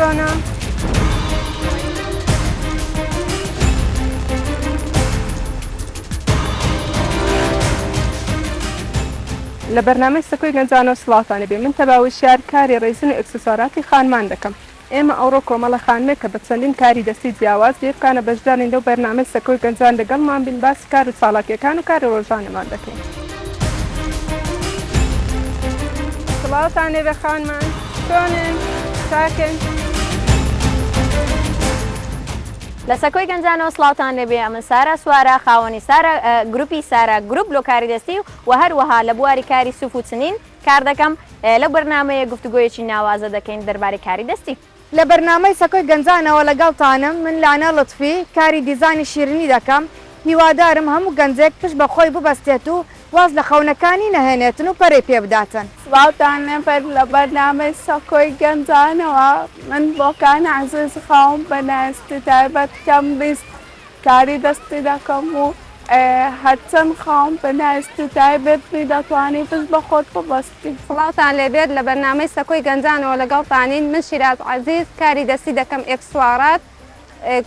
چۆنە؟ لە بەرنامەی سەکۆی گەنجانەوە سڵاوتان لێبێ من تەبا وشیار کاری ڕێزن و ئێکسسواراتی خانمان دەکەم ئێمە ئەوڕۆ کۆمەڵە خانمێک کە بە چەندین کاری دەستی جیاواز لێبکانە بەشدارین لەو بەرنامەی سەکۆی گەنجان لەگەڵمان بین باسی کار و چاڵاکیەکان و کاری ڕۆژانەمان دەکەین. سڵاوتان لێبێ خانمان چۆنن چاکن؟ لە سەکۆی گەنجانەوە سڵاوتان لێبێ ئەمن سارا سوارە خاوەنی سارا گروپی سارا گروپ لۆ کاری دەستی و هەروەها لە بواری کاری سوف و چنین کار دەکەم لەو بەرنامەیە گفتوگۆیەکی ناوازە دەکەین دەربارەی کاری دەستی. لە بەرنامەی سەکۆی گەنجانەوە لەگەڵتانم من لانە لوتفی کاری دیزانی شیرینی دەکەم هیوادارم هەموو گەنجێک پشت بە خۆی ببەستێت و واز لە خەونەکانی نەهێنێتن و پەرەی پێ بداتن. سڵاوتان لێبێت لە بەرنامەی سەکۆی گەنجانەوە من بۆکان عەزیز خاوەن بەنایستی تایبەت کەم 20 کاری دەستی دەکەم و هەرچەند خاوەن پێداویستی تایبەت بی دەتوانی پشت بە خۆت ببەستی. سڵاوتان لێبێت لە بەرنامەی سەکۆی گەنجانەوە لەگەڵتانین من شیراز عەزیز کاری دەستی دەکەم ئێکسوارات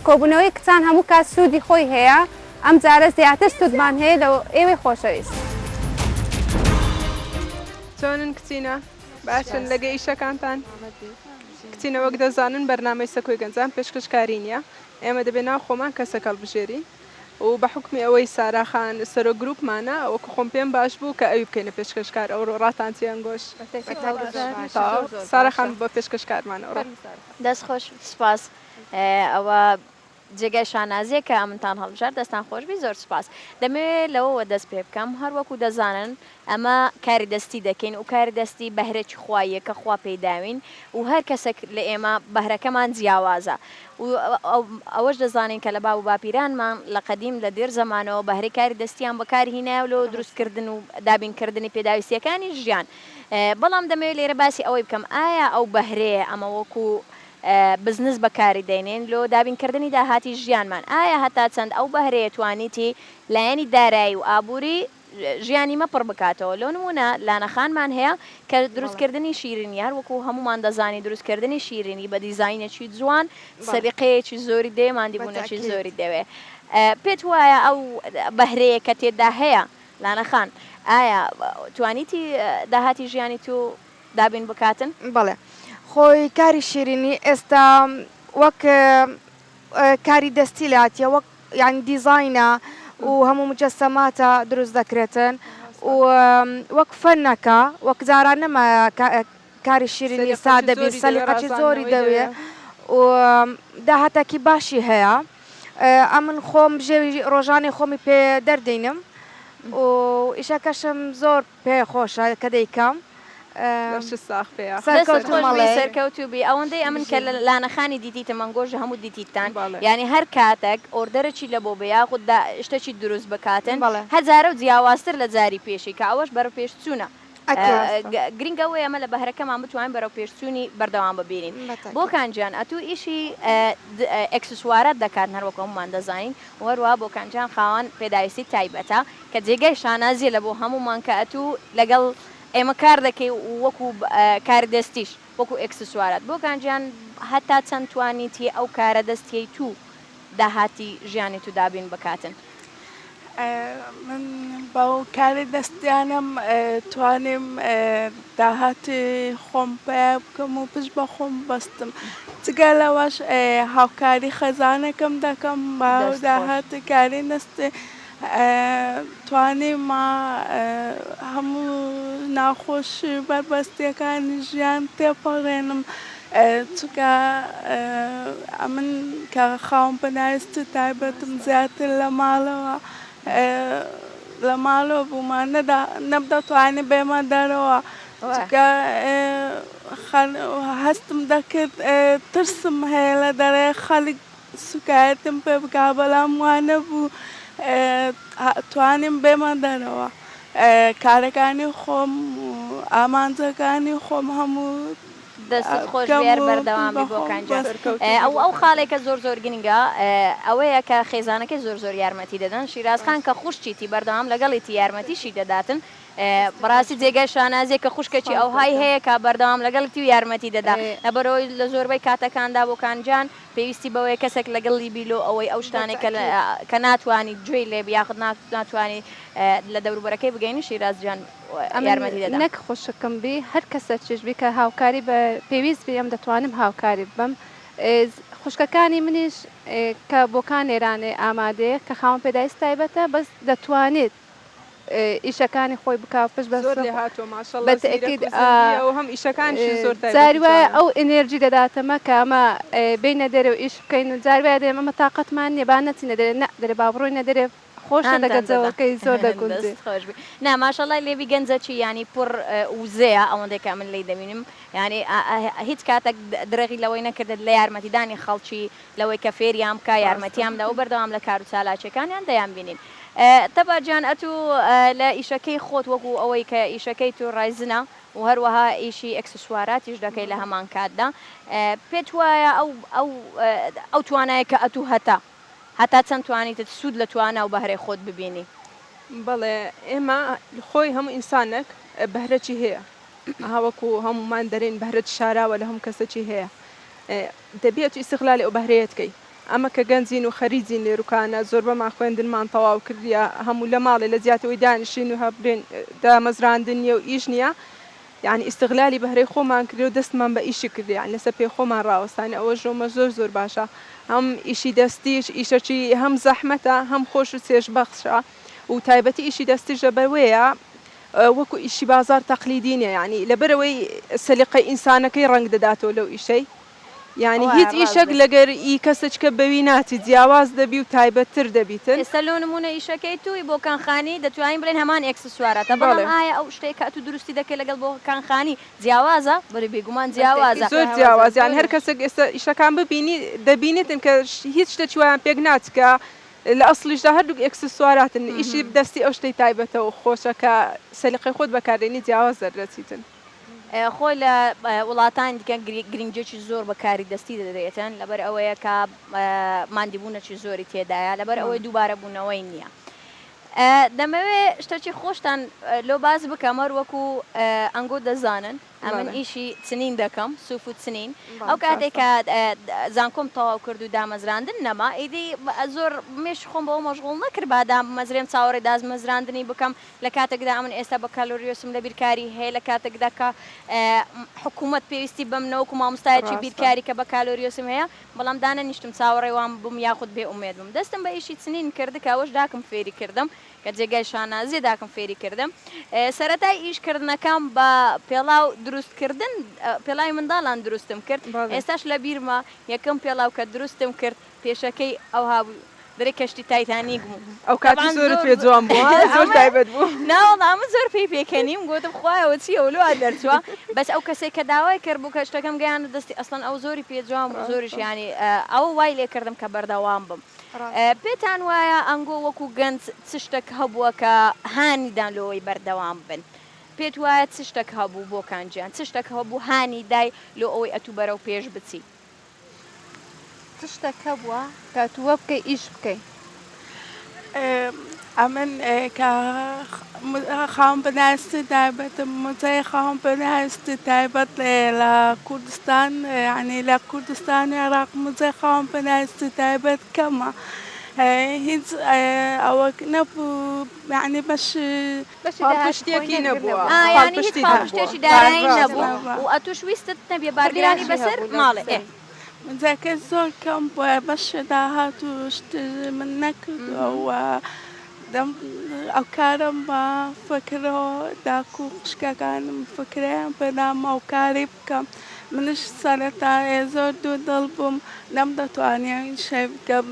کۆبونەوەی کچان هەموو کات سوودی خۆی هەیە ئەم جارە زیاتر سوودمان هەیە لە ئێوەی خۆشەویست. چۆنن کچینە باشن لەگە ئیشەکانتان کچینە وەک دەزانن بەرنامەی سەکۆی گەنجان پێشکەشکاری نییە ئێمە دەبێ ناو خۆمان کەسەک هەڵبژێرین و بە حوکمی ئەوەی سارا خان سەرۆک گروپمانە وەکو خۆم پێم باش بوو کە ئەوی بکەینە پێشکەشکار ئەوڕۆ ڕاتان چیە ئەنگۆش تەواو سارا خان بە پێشکەشکارمان ئەوڕۆ. دەست خۆش سوپاس ئەوە جێگای شانازیە کە ئەمنتان هەڵبژارد دەستان خۆشبی زۆر سوپاس دەمەوێ لەوەوە دەست پێ بکەم هەر وەکو دەزانن ئەمە کاری دەستی دەکەین و کاری دەستی بەهرەکی خواییە کە خوا پێی داوین و هەر کەسەک لە ئێمە بەهرەکەمان جیاوازە و ئەوەش دەزانین کە لە باب و باپیرانمان لە قەدیم لە دێر زەمانەوە بەهرەی کاری دەستیان بەکار هینایە لۆ دروست کردن و دابین کردنی پێداویستیەکانی ژیان بەڵام دەمەوێت لێرە باسی ئەوەی بکەم ئایا ئەو بەهرەیە ئەمە وەکو بزنس بەکاری دەینێن لۆ دابین کردنی داهاتی ژیانمان ئایا هەتا چەند ئەو بەهرەیە توانیتی لایەنی دارایی و ئابووری ژیانی مە پڕ بکاتەوە لۆ نموونە لانە خانمان هەیە کە دروست کردنی شیرینی هەر وەکو هەموومان دەزانین دروست کردنی شیرینی بە دیزاینێکی جوان سەلیقەیەکی زۆری دەوێ ماندیبوونێکی زۆری دەوێ پێت وایە ئەو بەهرەیە کە تێدا هەیە لانە خان ئایا توانیتی داهاتی ژیانی تو دابین بکاتن؟ بەڵێ خۆی کاری شیرینی ئێستا وەک کاری دەستی لاتیە وەک یانی دیزاینە و هەموو مجەسەماتە دروست دەکرێتن و وەک فەنەکە وەک جاران نەمایە کاری شیرینی سادە بی سەلیقەکی زۆری دەوێ و داهاتەکی باشی هەیە ئەمن خۆم بژێوی ڕۆژانەی خۆمی پێ دەردێنم و ئیشەکەشم زۆر پێ خۆشە کە دەیکەم. لەشت ساخ بێ یاخوا. دەستت خۆش بی سەرکەوتوو بی ئەوەندەی ئەمن کە لە لانەخانی دیتیتم ئەنگۆش هەموو دیتیتتان یانی هەر کاتەک ئۆردەرەکی لە بۆ بێ یاخود دا شتەکی دروست بکاتن هەر جارە و جیاوازتر لە جاری پێشی کە ئەوەش بەرەو پێش چوونە گرینگ ئەوەیە ئەمە لە بەهرەکەمان بتوانین بەرەو پێش چوونی بەردەوام ببینین بۆکان جان ئەتوو ئیشی ئێکسسوارات دەکات هەر وەکو هەموومان دەزانین و هەروەها بۆکان جان خاوەن پێداویستی تایبەتە کە جێگای شانازیە لە بۆ هەموومان کە ئەتوو لەگەڵ ئێمە کار دەکەی و وەکو کاری دەستیش وەکو ئێکسسوارات بۆکان گیان هەتا چەند توانیتی ئەو کارە دەستیەی توو داهاتی ژیانی تو دابین بکاتن؟ من بەو کاری دەستیانەم توانیم داهاتی خۆم پەیا بکەم و پشت بە خۆم بەستم جگە لەوەش هاوکاری خێزانەکەم دەکەم بە داهاتی کاری دەستی توانیمە هەموو ناخۆشی و بەربەستیەکانی ژیان تێپەڕێنم چونکە ئەمن کە خاوەن پەنایستی تایبەتم زیاتر لە ماڵەوە لە ماڵەوە بوومە نەمدەتوانی بێمە دەرەوە چونکە هەستم دەکرد ترسم هەیە لە دەرێ خەڵک سوکایەتیم پێ بکا بەلام وانەبوو توانیم بێمە دەرەوە کارەکانی خۆم و ئامانجەکانی خۆم هەموو دەستت خۆش بێ هەر بەردەوام بی بۆکان گیان ئەو ئەو خاڵێک کە زۆر زۆر گرنگە ئەوەیە کە خێزانەکەی زۆر زۆر یارمەتی دەدەن شیراز خان کە خوشکیتی بەردەوام لەگەڵیتی یارمەتیشی دەداتن. بەڕاستی جێگای شانازیە کە خوشکێکی ئەوهای هەیە کە بەردەوام لەگەڵتی و یارمەتی دەدا لەبەرئەوەی لە زۆربەی کاتەکاندا بۆکان جان پێویستی بەوەیە کەسێک لەگەڵی بی لۆ ئەوەی ئەو شتانەی کە کە ناتوانی گوێی لێ بی یاخود ناتوانی لە دەوروبەرەکەی بگەینی شیراز جان ئەمن یارمەتی دەدا. نەک خوشکم بی هەر کەسەکیش بی کە هاوکاری بە پێویست بی ئەم دەتوانم هاوکاری ببم خوشکەکانی منیش کە بۆکان لێرانێ ئامادەیە کە خاوەن پێداویست تایبەتە بەس دەتوانێت ئیشەکانی خۆی بکا و پشت بە زۆر لێهاتووە ماشاءاللە بە زیرەک تەئکید و زەندییە و هەم ئیشەکانیشی زۆر تایبەت و جاری وایە جوانە. ئەو ئینێرجی دەداتەمە کە ئەمە بێینە دەرێ و ئیش بکەین و جاری وایە دەرێم ئەمە تاقەتمان نییە با نەچینە دەرێ نا دەرێ با بڕۆینە دەرێ خۆشە لەگە هانتان دەدا جەوەکەی زۆر دەگونجێ. دەست خۆش بی نا ماشاءاللە لێبی گەنجە چی یانی پڕ وزەیە ئەوەندەی کە ئەمن لێی دەبینم یانی هیچ کاتەک درێغی لەوەی نەکردت لە یارمەتیدانی خەڵکی لەوەی کە فێریان بکا ڕاستە. یارمەتیان بدا و بەردەوام لە کار و چالاکیەکانیان دەیانبینین تەبا جان ئەتوو لە ئیشەکەی خۆت وەکو ئەوەی کە ئیشەکەی تو ڕایزنە و هەروەها ئیشی ئێکسسواراتیش دەکەی لە هەمان کاتدا پێت وایە ئەو ئەو ئەو توانایە کە ئەتوو هەتە هەتا چەند توانیتت سوود لە توانا و بەهرەی خۆت ببینی؟ بەڵێ ئێمە خۆی هەموو ئینسانەک بەهرەکی هەیە ئەها وەکو هەموومان دەرێین بەهرەت شاراوە لە هەموو کەسەکی هەیە دەبی ئەتوو ئیستغلالی ئەو بەهرەیەت کەی ئەمە کە گەنجین و خەریجین لێروکانە زۆربەمان خوێندنمان تەواو کردیە هەموو لە ماڵێ لە جیاتی ئەوەی دانیشین و هەبرێن دامەزراندن نیە و ئیش نیە یانی ئیستغلالی بەهرەی خۆمان کردیە و دەستمان بە ئیشی کردیە یانی لەسەر پێی خۆمان ڕاوەستاین ئەوەش ۆمە زۆر زۆر باشە هەم ئیشی دەستیش ئیشەکی هەم زەحمەتە هەم خۆش و چێژ بەخشە و تایبەتی ئیشی دەستیش لەبەروەیە وەکو ئیشی بازاڕ تەقلیدی نیە یانی لەبەرئەوەی سەلیقەی ئینسانەکەی ڕەنگ دەداتەوە لەو ئیشەی یانی وایە هیچ ڕاست ئیشەک دەی. لەگەر ئی کەسەچکە بەوی ناچی جیاواز دەبی و تایبەتتر دەبیتن. ئێستا لۆ نموونە ئیشەکەی توی بۆکان خانی دەتوانین بڵێین هەمان ئێکسسواراتە بەڵام بەڵێ. ئایا ئەو شتەی کە ئەتوو دروستی دەکەی لەگەڵ بۆکان خانی جیاوازە؟ بەڵێ بێگومان جیاوازە. زۆر جیاواز یانی هەر کەسێک ئێستا ئیشەکان ببینی دەبینیتن کە هیچ شتێکی وایان پێک ناچ کە لە ئەسڵیشدا هەردووک ئێکسسواراتن ئیشی دەستی ئەو شتەی تایبەتە و خۆشە کە سەلیقەی خۆت بەکاردێنی جیاواز دەردەچیتن. خۆی لە وڵاتانی دیکە گرنگیەکی زۆر بە کاری دەستی دەدرێتن لەبەر ئەوەیە کە ماندیبوونەکی زۆری تێدایە لەبەر ئەوەی دووبارە بوونەوەی نییە. دەمەوێ شتەکی خۆشتان لۆ باس بکەم هەر وەکو ئەنگۆ دەزانن ئەمن ئیشی چنین دەکەم سوف و چنین ئەو کاتێک کە زانکۆم تەواو کرد و دامەزراندن نەما ئیدی زۆر مێشکی خۆم بەوە مەشغوڵ نەکرد با دامەزرێم چاوەڕێی دازمەزراندنی بکەم لە کاتێکدا ئەمن ئێستا بەکالۆریۆسم لە بیرکاری هەیە لە کاتێکدا کە حکوومەت پێویستی بەمنە وەکو مامۆستایەکی بیرکاری کە بەکالۆریۆسم هەیە بەڵام دانەنیشتم چاوەڕێی وام بووم یاخود بێ ئومێد بووم دەستم بە ئیشی چنین کرد کە ئەوەش داکم فێری کردم کە جێگای شانازیە داکم فێری کردم سەرەتای ئیش کردنەکەم بە پێڵاو دروست کردن پێڵاوی منداڵان دروستم کرد ئێستاش لە بیرمە یەکەم پێڵاو کە دروستم کرد پێشەکەی ئەوها بوو دەرێ کەشتی تایتانیک بوو ئەو کاتی تەبعەن زۆرت زۆر پێ جوان بوو ها زۆر ئەمە تایبەت بوو. ناوەڵا ئەمە زۆر پێی پێکەنیم گۆتم خوایە ئەوە چیە ئەوە لۆ وا دەرچووە بەس ئەو کەسەی کە داوای کرد بوو کە شتەکەم گەیاندە دەستی ئەسڵەن ئەو زۆری پێ جوان بوو زۆریش ڕاستە یانی ئەوە وای لێ کردم کە بەردەوام بم پێتان وایە ئەنگۆ وەکو گەنج چ شتەک هەبووە کە هانی دان لۆوەی بەردەوام بن پێت وایە چ شتەک هەبوو بۆکان گیان چ شتەک هەبوو هانی دای لۆ ئەوەی ئەتوو بەرەو پێش بچی؟ چ شتەک هەبووە کە ئەتوو وە بکەی ئیش بکەی؟ ئەمن کە خاوەن بەنایستی تایبەتم موچەی خاوەن بەنایستی تایبەت لە کوردستان یانی لە کوردستان عێراق موچەی خاوەن بەنایستی تایبەت کەمە هیچ ئەوەک نەبوو یانی بەشی بەشی داهاتی خۆی پاڵپشتیەکی نەبووە. نەبووە. ئا یانی هیچ پاڵپشتی نەبووە. پاڵپشتێکی دارایی ڕاستە. نەبوو و ئەتوش ویستت نەبیە بارگرانی خولیاشی بەسەر هەبوو لە ماڵێ ئێ. سەری. موچەکە زۆر کەم بووە بەشی داهات و شتی من نەکردووە و دەم ئەو کارەم بە فکرەوە داک و خوشکەکانم فکرەیان پێدام ئەو کارەی بکەم منیش سەرەتا زۆر دوودڵ بووم نەمدەتوانی ئەو ئیشەی بکەم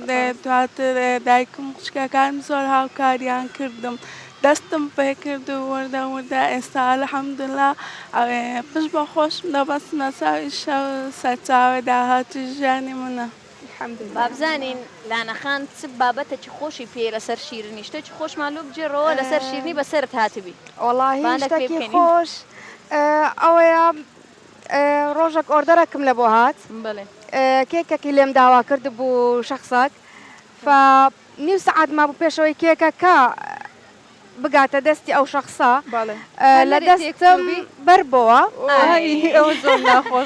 دواتر دایکم و خوشکەکانم زۆر هاوکاریان کردم دەستم پێکرد و وردە وردە ئێستا الحمدللە پشت بە خۆشم دەبەستم لەسەر ئیشە و سەرچاوەی داهاتی ژیانی منە. با بزانین لانە خان چ بابەتەکی خۆشی پێیە لەسەر شیرنی شتەکی خۆشمان لۆ بگێڕەوە لەسەر شیرنی بەسەرت هاتبی وەڵاهی با هەندەک پێ شتەکی بکەنین. خۆش ئەوەیە ڕۆژەک ئۆردەرەکم لە بۆ هات بەڵێ. کێکەکی لێم داوا کردبوو شەخسەک فا نیو سەعات مابوو پێشەوەی کێکەکە. بگاتە دەستی ئەو شەخسە لە دەستم بەر بۆوە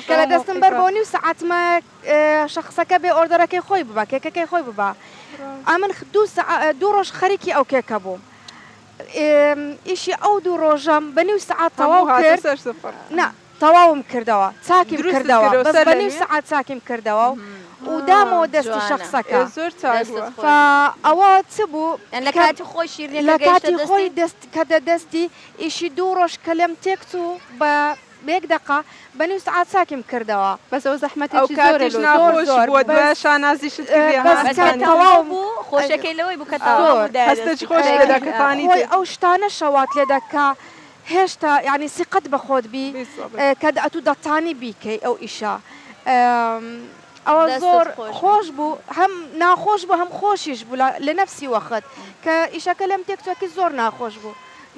کە لە دەستم بەر بۆ نیو سەعات ما شەخسەکە بێ ئۆردەرەکەی خۆی ببا کێکەکەی خۆی ببا ئەمن دوو دوو ڕۆژ خەریکی ئەو کێکە بووم ئیشی ئەو دوو ڕۆژەم بە نیو سەعات تەواو کرد نا تەواوم کردەوە چاکیم دروستت کردەوە کردەوە بەس سەر بە لە نیو نوێ؟ سەعات چاکیم کردەوە و دامەوە دەستی جوانە. ئێ شەخسەکە زۆر چاک دەستت بووە. خۆش فا بێ. ئەوە چ بوو یان لە کە کاتی خۆی شیرنیەکە لە گەیشتە کاتی خۆی دەستی؟ دەست کەتە دەستی ئیشی دوو ڕۆژ کە لێم تێک چوو بە یەک دەقە بە نیو سەعات چاکیم کردەوە. بەس ئەوە ئەو زەحمەتێکی زۆرە کاتیش لۆ تۆ. زۆر ناخۆش زۆر بووە دوایە بەس شانازیشت کردیە بەس ها بەس کە کە ئەزانی. تەواو تەواوم بوو خۆشەکەی لەوەی بوو کە تەواو زۆر بوو دایە هەستێکی دەستی. خۆش ئێ لێدا کە خۆی تانیتێ. ئەو شتانەشە وات لێ دەکا هێشتا یانی سیقەت بە خۆت بی بالضبط. کە ئەتوو دەتانی بیکەی ئەو ئیشە ئەوە دەستت زۆر خۆش بێ. خۆش بوو هەم ناخۆش بوو هەم خۆشیش بوو لە نەفسی وەخت کە ئیشەکە لێم تێکچوو ئەکی زۆر ناخۆش بوو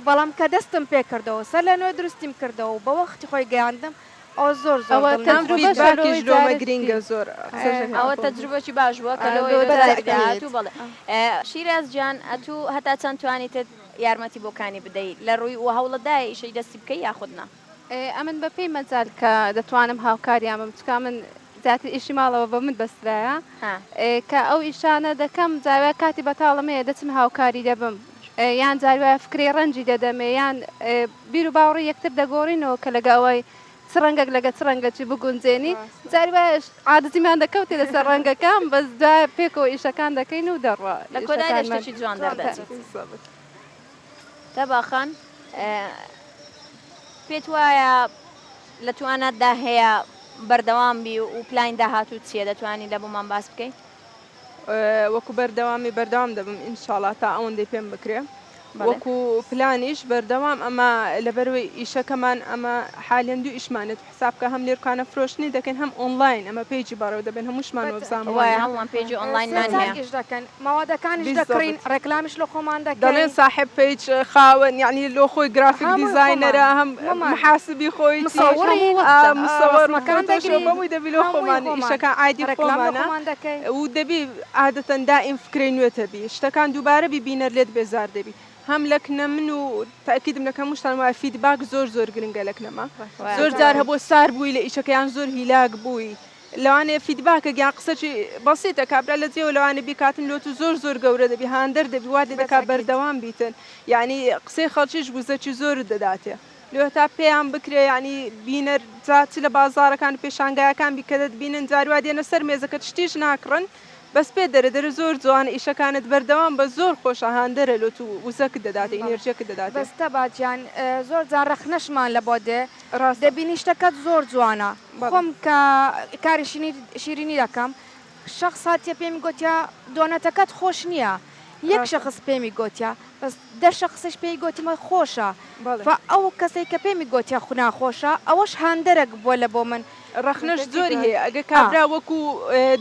بەڵام کە دەستم پێ کردەوە سەر لە نوێ دروستیم کردەوە و بە وەختی خۆی گەیاندم ئەوە زۆر زۆر ئەوە دڵم هەم خۆش تەجروبەشە بوو. فیدباکیش لۆی لۆمە جارێ گرینگە تری. زۆر قسەش دەکەم ئەوە عەفوو. تەجروبەکی باش بووە کە لۆی لۆ لۆ جاری جارێ تری. داهاتوو بەڵێ شیراز گیان ئەتوو هەتا چەند توانیتت یارمەتی بۆکانی بدەی لە ڕووی و هەوڵت دایە ئیشەی دەستی بکەی یاخود نا؟ ئەمن بە پێی مەجال کە دەتوانم هاوکاریان بم چونکە ئەمن زیاتر ئیشی ماڵەوە بە من بەسترایە کە ئەو ئیشانە دەکەم جاروایە کاتی بەتاڵم هەیە دەچم هاوکاری دەبم یان جاروایە فکرەی ڕەنجی دەدەمێ یان بیر و باوەڕی یەکتر دەگۆڕینەوە کە لەگە ئەوەی چ ڕەنگەک لەگە چ ڕەنگەکی بگونجێنی جاری وایە عادزیمان دەکەوتێ لەسەر ڕەنگەکان بەس دوایە پێکەوە ئیشەکان دەکەین و دەڕوا لە کۆدایدا ئیشەکانمان شتێکی جوان دەردەچێت. بالضبط. تەبا خان پێت وایە لە تواناتدا هەیە بەردەوام بی و پلانی داهاتووت چییە دەتوانی لە بۆمان باس بکەی؟ وەکو بەردەوامی بەردەوام دەبم ئینشاڵا تا ئەوەندەی پێم بکرێ وەکو پلانیش بەردەوام ئەمە لەبەرەوەی ئیشەکەمان ئەمە حالیەن دوو ئیشمانێت حساب کە هەم لێرکانە فرۆشتنی دەکەین هەم ئۆنلاین ئەمە page ی بەڕێوە دەبێن هەمووشمان وەبزانم وایە هەموومان page ی ئۆنلاینمان هەیە. ئیش دەکەن مەوادەکانیش دەکڕین ڕێکلامیش لۆ خۆمان دەکەین. دەڵێن ساحێب page خاوەن یەعنی لۆ خۆی گرافیک دیزاینەرە هەم محاسبی خۆی مصور فۆتۆشۆپ هەمووی دەبی لۆ خۆمان ئیشەکان عادی خۆمانە و دەبی عادەتەن دائیم فکرەی نوێت هەبی شتەکان دووبارە بی بینەر لێت بێزار دەبی هەم لە کنە من و تاکیدم لە هەمووشتان وایە feedback زۆر زۆر گرنگە لە کنەما زۆر جار هەبووە سار بووی لە ئیشەکە یان زۆر هیلاک بووی لەوانەیە feedback ێک یان قسەکی بەسیتە کابرا لە جێوە لەوانەیە بیکاتن لۆ تو زۆر زۆر گەورە دەبی هاندەر دەبی وات لێ دەکا بەردەوام بیتن یانی قسەی خەڵکیش وزەکی زۆرت دەداتێ لۆ هەتا پێیان بکرێ یانی بینەر جا چ لە بازاڕەکان و پێشانگایەکان بی کە دەتبینن جار وا دێنە سەر مێزەکەت شتیش ناکڕن بەس پێت دەرێ دەرێ زۆر جوانە ئیشەکانت بەردەوام بە زۆر خۆشە هاندەرە لۆ تو وزەکت دەداتێ ئینێرجیەکت دەداتێ. بەس تەبا گیان زۆر جار ڕەخنەشمان لە بۆ دێ ڕاستە. دەبینی شتەکەت زۆر جوانە بەڵێ. خۆم کە کاری شینی شیرینی دەکەم شەخس هاتیە پێمی گۆتیە دۆنەتەکەت خۆش نیە یەک ڕاستە. شەخس پێمی گۆتیە بەس دە شەخسیش پێی گۆتیمە خۆشە بەڵێ. فا ئەو کەسەی کە پێمی گۆتیە ناخۆشە ئەوەش هاندەرەک بوە لە بۆ من ڕەخنەش زۆری هەیە ئەگەر ئا. کابرا وەکو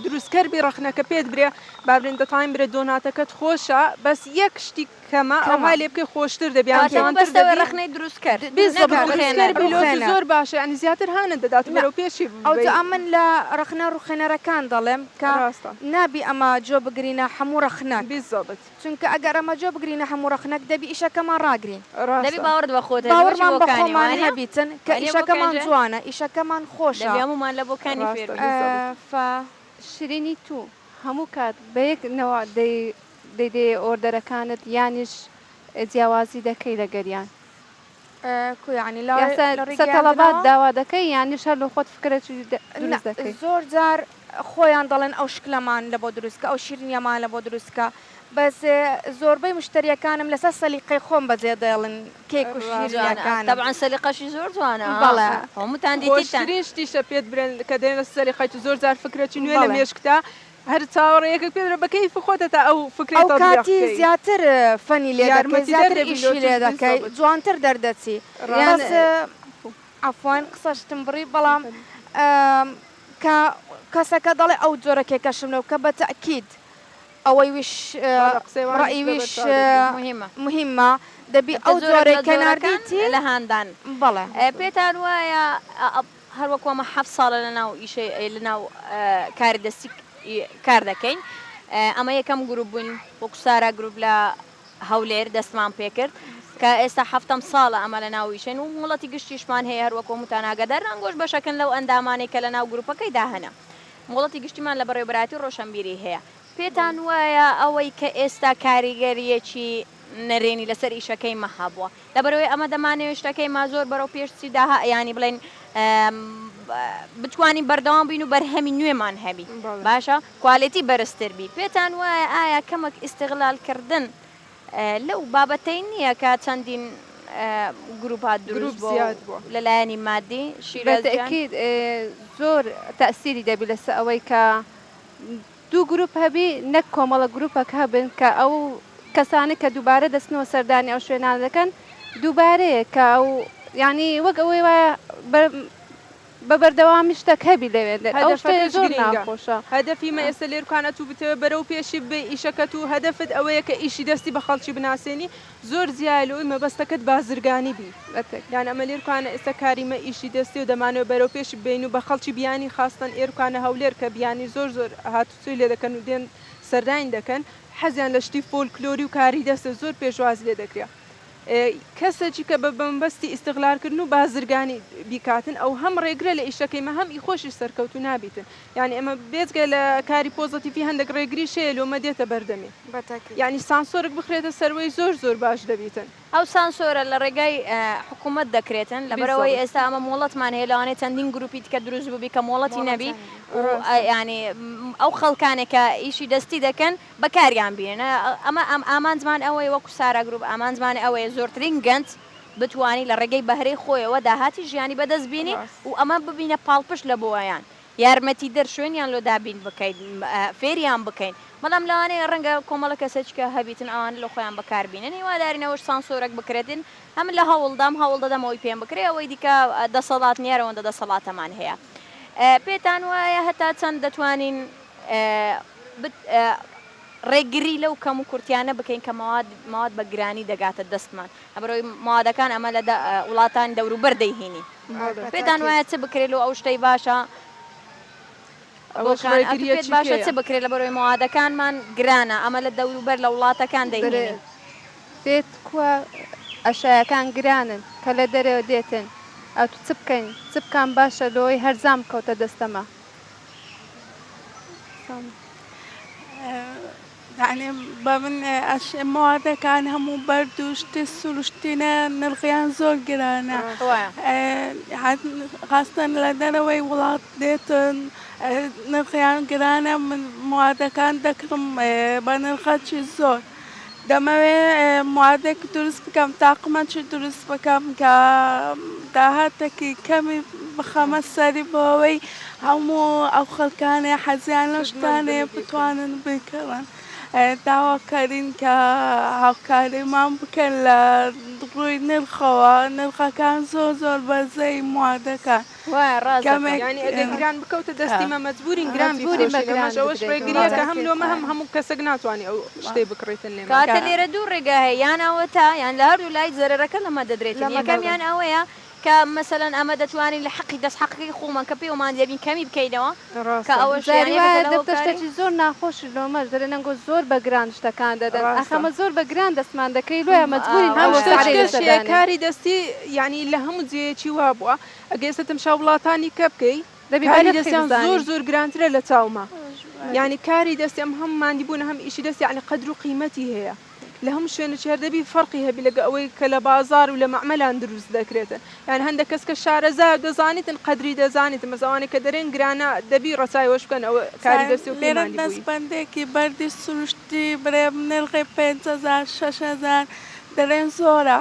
دروستکەر بی ڕەخنەکە پێت برێ با برێن دەتوانین برێ دۆناتەکەت خۆشە بەس یەک شتی کەمە کەمە. ئەوها لێ بکەی خۆشتر دەبی یان کەواتە جوانتر مەبەستە دەبی ڕەخنەی دروستکەر نەک بالضبط ڕوخێنەر. دروستکەر بی لۆ تو ڕوخێنەر. زۆر باشە یانی زیاتر هانت دەدات نا بەرەو پێشی ئەوجا ببەی. ئەمن لە ڕەخنە ڕوخێنەرەکان دەڵێم کە ڕاستە. نابی ئەمە جۆ بگرینە حەموو ڕەخنەک. بالضبط. چونکە ئەگەر ئەمە جۆ بگرینە هەموو ڕەخنەک دەبی ئیشەکەمان ڕاگرین. دەبی ڕاستە. باوەڕت بە خۆت هەبی وەکی باوەڕمان بە بۆکانی خۆمان وانیە؟ هەبیتن کە وانیە ئیشەکەمان بۆکان جان؟ جوانە ئیشەکەمان خۆشە. دەبی هەموومان لە بۆکانی فێر ڕاستە بین. بالضبط. ف. شیرینی تو هەموو کات بە یەک نەوع دەی دەیدەیە order ەکانت یانیش جیاوازی دەکەی لەگەریان؟ کو یانی لە یاسا لە ڕێی سەر تەڵەبات گەیاندنەوە؟ داوا دەکەی یانیش هەر لۆ خۆت فکرەکی نا دروست دەکەی؟ زۆر جار خۆیان دەڵێن ئەو شکلەمان لەبۆ دروست کە ئەو شیرینیەمان لەبۆ دروست کە بەس زۆربەی مشتەریەکانم لەسەر سەلیقەی خۆم بەجێ دێڵن کێک و جوانە شیرینیەکانم. تەبعەن سەلیقەشی زۆر جوانە ها بەڵێ. هەمووتان دیتیتان. خۆشترین شتیشە پێت برێن کە دێنە سەلیقەی تو زۆر جار فکرەکی نوێ لە بەڵێ. مێشکتا هەر چاوەڕێیەکت پێ درێ بە کەیفی خۆتە تا ئەو فکرەی ئەو تەتبیق کاتی بکەی. زیاتر فەنی لێ دەکەی یارمەتیدەر زیاتر دەبی ئیشی لۆ لێ تو دەکەی بالضبط. جوانتر دەردەچی ڕاستە. بەس عەفوەن قسەشتم بڕی بەڵام کە کەسەکە دەڵێ ئەو جۆرە کێکەشم لەو کە بە تەئکید ئەوەی ویش بەڵێ قسەی وانیش ڕەئی لەبەر ویش چاو دەگرین. مهمە. مهمە دەبی کە ئەو جۆرێک جۆرەی لە کە جۆرەکان ناردیتی لە هاندان. بەڵێ. پێتان وایە هەر وەکو ئەمە حەفت ساڵە لە ناو ئیشەی لە ناو کاری دەستی کار دەکەین ئەمە یەکەم گروپ بووین وەکو سارا گروپ لە هەولێر دەستمان پێکرد. کە ئێستا حەفتەم ساڵە ئەمە لە ناو ئیشەین و مۆڵەتی گشتیشمان هەیە هەر وەکو هەمووتان ئاگادارن ئەنگۆش بەشەکن لەو ئەندامانەی کە لە ناو گروپەکەیدا هەنە مۆڵەتی گشتیمان لە بەڕێوەبەرایەتی ڕۆشەنبیری هەیە پێتان وایە ئەوەی کە ئێستا کاریگەریەکی نەرێنی لەسەر ئیشەکەی مە هەبووە لەبەرئەوەی ئەمە دەمانەوێت شتەکەی مە زۆر بەرەو پێش بچی داها یانی بڵێن بتوانین بەردەوام بین و بەرهەمی نوێمان هەبی باشە کوالێتی بەرزتر بی پێتان وایە ئایا کەمەک ئیستغلال کردن لەو بابەتەی نییە کە چەندین گروپات دروست بووە لەلایەنی مادی شیراز جان؟ بەتەئکید زۆر تەئسیری دەبی لەسەر ئەوەی کە دوو گروپ هەبی نەک کۆمەڵە گروپەک هەبن کە ئەو کەسانەی کە دووبارە دەچنەوە سەردانی ئەو شوێنانە دەکەن دووبارەیە کە ئەو یانی وەک ئەوەی وایە بە بەردەوامی شتەک هەبی لەوێ دەر ئەو شتە هەدەفەکەش زۆر گرینگە ناخۆشە. هەدەفی مە ئێستا لێرکان ئەتوو بتەوێ بەرەو پێشی ببەی ئیشەکەت و هەدەفت ئەوەیە کە ئیشی دەستی بە خەڵکی بناسێنی زۆر جیایە لەوەی مەبەستەکەت بازرگانی بی یان ئەمە لێرکانە ئێستا کاری مە ئیشی دەستی و دەمانەوێ بەرەو پێشی ببەین و بە خەڵکی بیانی خاستەن ئێرکانە هەولێر کە بیانی زۆر زۆر هاتوچۆی لێ دەکەن و دێن سەردانی دەکەن حەزیان لە شتی فۆلکلۆری و کاری دەستە زۆر پێشوازی لێ دەکرێ کەسێکی کە بە مەبەستی ئیستغلالکردن و بازرگانی بیکاتن ئەو هەم ڕێگرە لە ئیشەکەی مە هەم ئی خۆشیش سەرکەوتوو نابیتن یانی ئێمە بێجگە لە کاری پۆزەتیفی هەندێک ڕێگریش هەیە لۆمە دێتە بەردەمی یانی سانسۆرک بخرێتە سەروەی زۆر زۆر باش دەبیتن. ئەو سانسۆرە لە ڕێگای حکومەت دەکرێتن لەبەرئەوەی بالضبط. ئێستا ئەمە مۆڵەتمان هەیە لەوانەیە چەندین گروپی دیکە دروست ببی کە مۆڵەتی نەبی و یانی ئەو خەڵکانێک کە ئیشی دەستی دەکەن بەکاریان بینن ئەمە ئامانجمان ئەوەیە وەکو سارا گروپ ئامانجمان ئەوەیە زۆرترین گەنج بتوانی لە ڕێگەی بەهرەی خۆیەوە داهاتی ژیانی بەدەست بینی و ئەمە ببینە پاڵپشت لە بۆیان یارمەتیدەر شوێنیان لۆ دابین بکەین فێریان بکەین بەڵام لەوانەیە ڕەنگە کۆمەڵە کەسێکە هەبیتن ئەوانە لۆ خۆیان بەکار بینن هیوادارین ئەوەش سانسۆرەک بکرێتن ئەمن لە هەوڵدام هەوڵ دەدەم ئەوەی پێم بکرێ ئەوەی دیکە دەسەڵات نییە ئەوەندە دەسەڵاتەمان هەیە پێتان وایە هەتا چەند دەتوانین ڕێگری لەو کەم و کورتیانە بکەین کە مواد مواد بە گرانی دەگاتە دەستمان لەبەرئەوەی موادەکان ئەمە لە وڵاتانی دەوروبەر دەیهینین پێتان وایە چ بکرێت لۆ ئەو شتەی باشە ئەوەش بۆکان ئەتوو ڕێگریە پێت چی باشە چ کەیە؟ بکرێت لەبەرئەوەی موادەکانمان گرانە ئەمە لە دەوروبەر لە وڵاتەکان دەیهینین. دێت کوا ئەشایەکان گرانن کە لە دەرەوە دێتن ئەتوو چ بکەین چ بکەم باشە لۆی هەرزان بکەوتە دەستەمە. یەعنی بە من مەوادەکان هەموو بەرد و شتی سروشتینە نرخیان زۆر گرانە خاستن لە دەرەوەی وڵات دێتن نرخیان گرانە من موادەکان دەکڕم بە نرخەکی زۆر دەمەوێ موادێک دروست بکەم تاقمەکی دروست بکەم کە داهاتێکی کەمی بخەمە سەری بۆ ئەوەی هەموو ئەو خەڵکانەی حەزیان لەو شتانەیە بتوانن بیکڕن داواکارین کە هاوکاریمان بکەن لە ڕووی نرخەوە نرخەکان زۆر زۆر بەرزەی موادەکان وایە ڕاست دەکەم. کەمێک یانی ئەگەر گران بکەوتە دەستی مە مەجبورین گران مەجبورین بە بیفرۆشین گران ئەمەش ئەوەش بدرێت ڕێگریە کە هەم بەڵێ. لۆمە هەم هەموو کەسەک ناتوانی ئەو شتەی بکڕیتن لێمان. کەواتە لێرە دوو ڕێگا هەیە یان ئەوەتا یان لە هەردوو لای زەرەرەکە لەمە دەدرێتن لەمە یەکەمیان دەدرێت. ئەوەیە کە مەسەلەن ئەمە دەتوانین لە حەقی دەست حەقەکەی خۆمان کە پێوەمان دەبین کەمی بکەینەوە کە ڕاستە. ئەوەش جاری یان یەکێکە وایە لە دەبتە هۆکاری. شتەکی زۆر ناخۆشی لۆمەش دەرێن ئەنگۆ زۆر بە گران شتەکان دەدەن ئاخ ڕاستە. ئەمە زۆر بە گران دەستمان دەکەی لۆیە مەجبورین هەم ئەوە شتەکی سعرەی کەش لەسەر هەیە دانێین. کاری دەستی یانی لە هەموو جێیەکی وابووە ئەگەر ئێستا تەمشا وڵاتانی کە بکەی دەبی بە کاری نرخی دەستیان زۆر بزانین. زۆر گرانترە لە چاوما یانی کاری دەستی ئەم هەم ماندی بوونە هەم ئیشی دەستی یانی قەدر و قیمەتی هەیە لە هەموو شوێنێکی هەر دەبی فەرقی هەبی لەگە ئەوەی کە لە بازار و لە مەعمەلان دروست دەکرێتن یان هەندێک کەس کە شارەزایە و دەزانیتن قەدری دەزانیتن بەس ئەوانەی کە دەرێن گرانە دەبی ڕەچای ئەوەش بکەن ئەوە کاری دەستی و پێی لێرە ماندی بووی. دەستبەندێکی بەردی سروشتی برێ نرخی 5000 6000 دەرێن زۆرە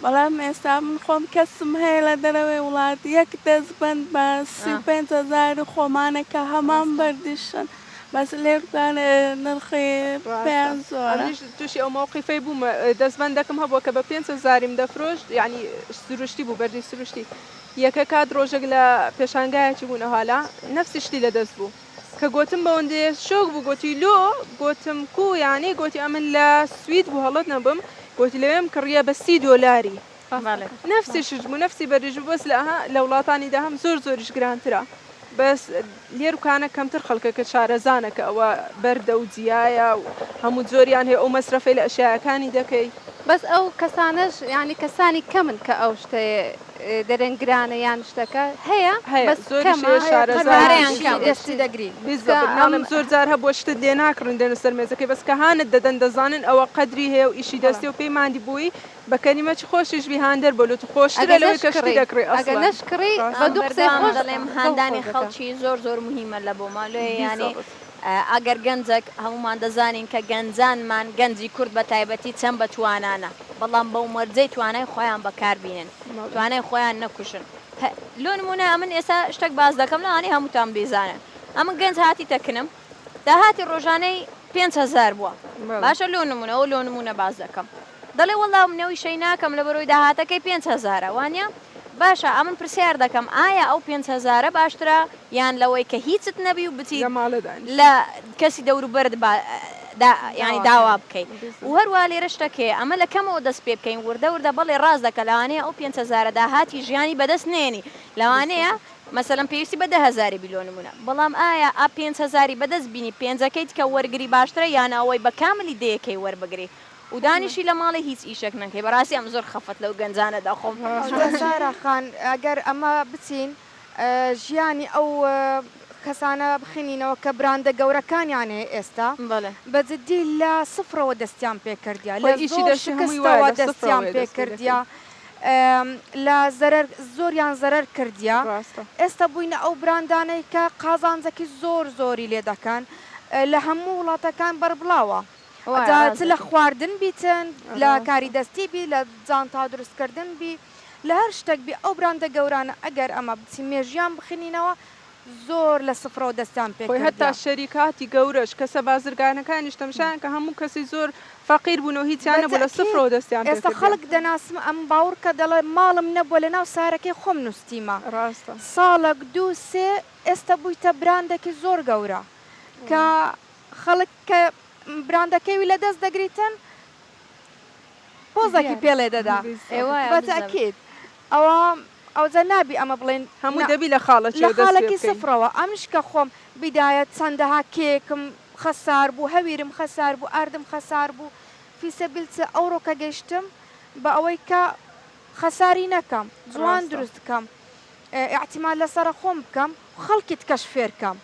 بەڵام ئێستا من خۆم کەسم هەیە لە دەرەوەی وڵات یەک دەستبەند بە 35 هەزاری خۆمانە کە هەمان بەردیشن بەس لێرکان نرخی ڕاستە پێیان زۆرە. ئەمنیش توشی ئەو مەوقیفەی بووم دەستبەندەکم هەبووە کە بە پێنج هەزاریم دەفرۆشت یانی سروشتی بوو بەردی سروشتی یەکە کات ڕۆژێک لە پێشانگایەکی بوون ئەوهالا نەفسی شتی لە دەست بوو کە گۆتم بەوەندەیە شۆک بوو گۆتی لۆ گۆتم کو یانی گۆتی ئەمن لە سوید بوو هەڵەت نەبم گۆتی لەوێم کڕیە بە 30 دۆلاری نەفسی شت بوو نەفسی بەریش بوو بەس لە ئەها لە وڵاتانی داهەم زۆر زۆریش گرانترە بەس لێروکانە کەمتر خەڵکە کە شارەزانە کە ئەوە بەردە و جیایە و هەموو جۆریان هەیە ئەو مەسرەفەی لە ئەشیایەکانی دەکەی. بەس ئەو کەسانەش یانی کەسانی کەمن کە ئەو شتە دەرێن گرانە یان شتەکە هەیە هەیە بەس زۆریش کەمە هەیە هەیە شارەزا پارەیان قەراری کەمە. دەستی دەگری. چکە بالضبط ئەم ناڵێم زۆر جار هەبووە شتت لێ ناکڕن دێنە سەر مێزەکەی بەس کە هانت دەدەن دەزانن ئەوە قەدری هەیە و ئیشی بەڵێ دەستیە و پێی ماندی بووی بە کەلیمەکی خۆشیش بی هاندەر بۆ لۆت و خۆشترە ئەگەر لەوەی کە شتی نەشکڕی دەکڕی ئەگەر ئەسڵەن نەشکڕی بە ڕاستە ئەم دوو قسەی بەردەوام خۆش دەڵێم دڵ هاندانی خۆش دەکا. خەڵکی زۆر زۆر مهیمە لە بۆما لۆیە یانی بالضبط. ئەگەر گەنجەک هەموومان دەزانین کە گەنجانمان گەنجی کورد بە تایبەتی چەند بە توانانە بەڵام بەو مەرجەی توانای خۆیان بەکار بینن توانای خۆیان نەکوژن لۆ نمونە ئەمن ئێستا شتەک باس دەکەم لەوانەیە هەمووتان بیزانن ئەمن گەنج هاتیتە کنم داهاتی ڕۆژانەی 5000 بووە باشە لۆ نمونە ئەو لۆ نمونە باس دەکەم دەڵێ وەڵا من ئەو ئیشەی ناکەم لەبەرەوەی داهاتەکەی پێنج هەزارە وانیە؟ باشە ئەمن پرسیار دەکەم ئایا ئەو پێنج هەزارە باشترە یان لەوەی کە هیچت نەبی و بچیت لە ماڵێ دانیشی. لە کەسی دەوروبەرت با دا یانی داوا داوا بکەی بکەی و هەروا لێرە شتەک هەیە ئەمە لە کەمەوە دەست پێ بکەین وردە وردە بەڵێ ڕاست دەکە لەوانەیە ئەو پێنج هەزارە داهاتی ژیانی بەدەست نێنی لەوانەیە بالضبط. مەسەلەن پێویستی بە دە هەزاری بی لۆ نمونە بەڵام ئایا ئا پێنج هەزاری بەدەست بینی پێنجەکەی تکە وەرگری باشترە یان ئەوەی بە کاملی دەیەکەی وەربگری و دانیشی لە ماڵێ هیچ ئیشەک نەکەی بەڕاستی ئەم زۆر خەفەت لەو گەنجانە دەخۆم. ئەوجا سارا خان ئەگەر ئەمە بچین ژیانی ئەو کەسانە بخینینەوە کە براندە گەورەکانیان هەیە ئێستا بە جدی لە سفرەوە دەستیان پێکردیە لە خۆی ئیشی زۆر دەستی هەمووی وایە شکستەوە لە دەستیان سفرەوەیە دەست پێ پێکردیە دەکەی. لە زەرەر زۆریان زەرەر کردیە ڕاستە. ئێستا بووینە ئەو براندانەی کە قازانجەکی زۆر زۆری لێ دەکەن لە هەموو وڵاتەکان بەربڵاوە. وایە جا ڕاست چ لە دەکەی. خواردن بیتن، لە ڕاستە. کاری دەستی بی، لە جانتا دروست کردن بی، لە هەر شتەک بی ئەو براندە گەورانە ئەگەر ئەمە بچین مێژویان بخینینەوە زۆر لە سفرەوە دەستیان پێ خۆی هەتا کردیە. شەریکاتی گەورەش کەسە بازرگانەکانیش تەمشایان کە هەموو کەسی زۆر فەقیر بوون و هیچیان بە نەبوو لە تەئکید سفرەوە دەستیان پێ ئێستا کردیە. خەڵک دەناسم ئەم باوڕکە دەڵێ ماڵم نەبووە لە ناو سارەکەی خۆم نوستیمە ڕاستە. ساڵەک دوو سێ ئێستا بوویتە براندەکی زۆر گەورە کە خەڵک کە براندەکەی وی لە دەست دەگریتن پۆزەکی پێ لێ دەدا بە تەئکید ئەوە ئەوجا نابی ئەمە بڵێین هەموو دەبی لە خاڵەکیەوە لە دەست پێ خاڵەکی بکەین. سفرەوە ئەمنش کە خۆم بیدایە چەندەها کێکم خەسار بوو هەویرم خەسار بوو ئاردم خەسار بوو فیسەبیل چ ئەوڕۆ کە گەیشتم بە ئەوەی کە خەساری نەکەم جوان ڕاستە. دروست کەم ئیعتیماد لەسەرە خۆم بکەم خەڵکی تکەش فێر کەم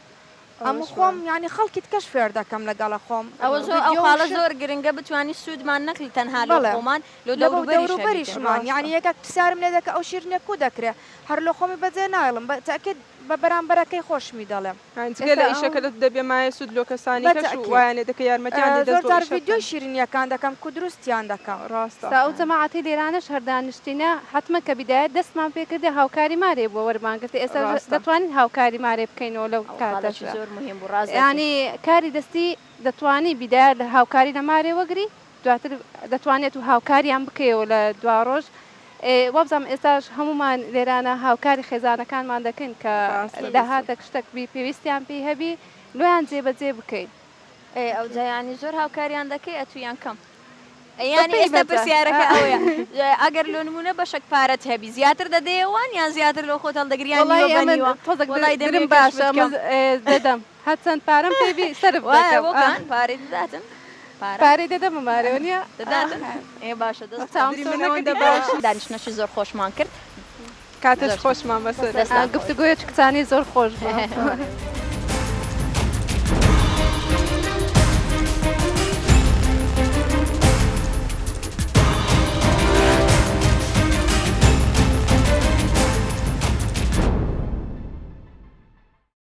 ئەمن ئەوەش خۆم وایە. یانی خەڵکی تکەش فێر دەکەم لەگەڵە خۆم ئەوە زۆر ئەو ڤیدیۆ و خاڵە شت. زۆر گرنگە بتوانی سوودمان نەک تەنها لۆ بەڵێ خۆمان لۆ لە بۆ دەوروبەریش هەبیتن. دەوروبەریشمان ڕاستە. یانی یەکەک پرسیارم لێ دەکا ئەو شیرینیە کوو دەکرێ هەر لۆ خۆمی بەجێ نایەڵم بە تەئکید بە بەرامبەرەکەی خۆشمی دەڵێم. یانی جگە ئێستا لە ئەو ئیشەکە لە دەبێ مایە سوود لۆ کەسانی بە کەش و تەئکید وایان لێ دەکەی یارمەتیان دەی دەست زۆر بۆ جار ئیشە ڤیدیۆی بکەن. شیرینیەکان دەکەم کو دروستیان دەکەم. ڕاستە. ئێستا ئەو جەماعەتەی لێرانەش هەر دانیشتینە حەتمەن کە بیدایەت دەستمان پێ کردی هاوکاری مارێ بووە وەرمان گرتی ئێستا ڕاستە. دەتوانین هاوکاری مارێ بکەینەوە لەو ئەو خاڵەکی کاتەشا زۆر مهم بوو ڕاست دەکەی. یانی کاری دەستی دەتوانی بیدایەت لە هاوکاری لە مارێ وەگری دواتر دەتوانێت و هاوکاریان بکەیەوە لە دواڕۆژ وابزانم ئێستاش هەموومان لێرانە هاوکاری خێزانەکانمان دەکەین کە ڕاستە داهاتەک شتەک بی پێویستیان پێی هەبی لۆیان جێبەجێ بکەین. ئێ ئەوجا یانی زۆر هاوکاریان دەکەی ئەتوو یان کەم؟ یانی بەپێی ئێستا مەجال. پرسیارەکە ئەوەیە ئەگەر لۆ نموونە بەشەک پارەت هەبی زیاتر دەدەیەوان یان زیاتر لۆ خۆت هەڵدەگری یان وەڵایی نیوە بە ئەمن نیوە؟ تۆزەک وەڵای درم دەمەوێ باشە کەشفت ئەمن کەم. دەدەم هەرچەند پارەم پێ بی سەرف وایە دەکەم. بۆکان پارەی دەداتن؟ پارە؟ پارەی دەدەمە مارێ نیە؟ دەداتن؟ ئێ باشە دەست چاوم قەدری سۆر من ئەوەندە نەکردی. باش نیە. دانیشتنەشی زۆر خۆشمان کرد. کاتەش زۆر خۆشمان بەسەر. دەستان خۆش. گفتوگۆیەکی کچانەی زۆر خۆش بوو.